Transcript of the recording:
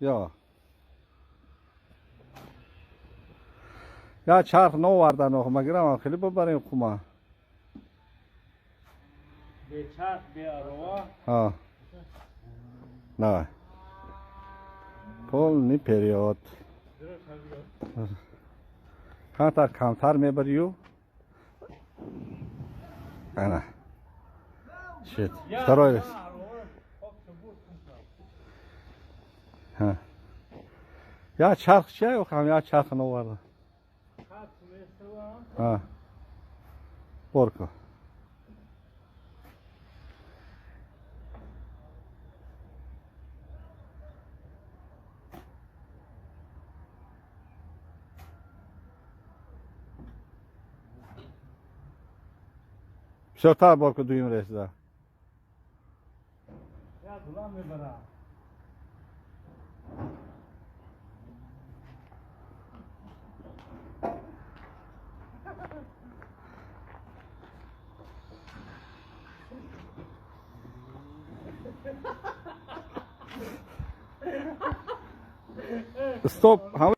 Ё. Я чарх новардан охо, магирам хеле бибарем хума. Бе чарх, бе арова. Ҳа. Давай. Полный вперёд. Камтар камтар мебарию. Ана. Шит. Второй раз. Ҳа. Я чарх чия охам, я чарх новарда. Ҳа. Борко. Бисёртар борко дуюм рейсда. Я дулам мебарам. Стоп.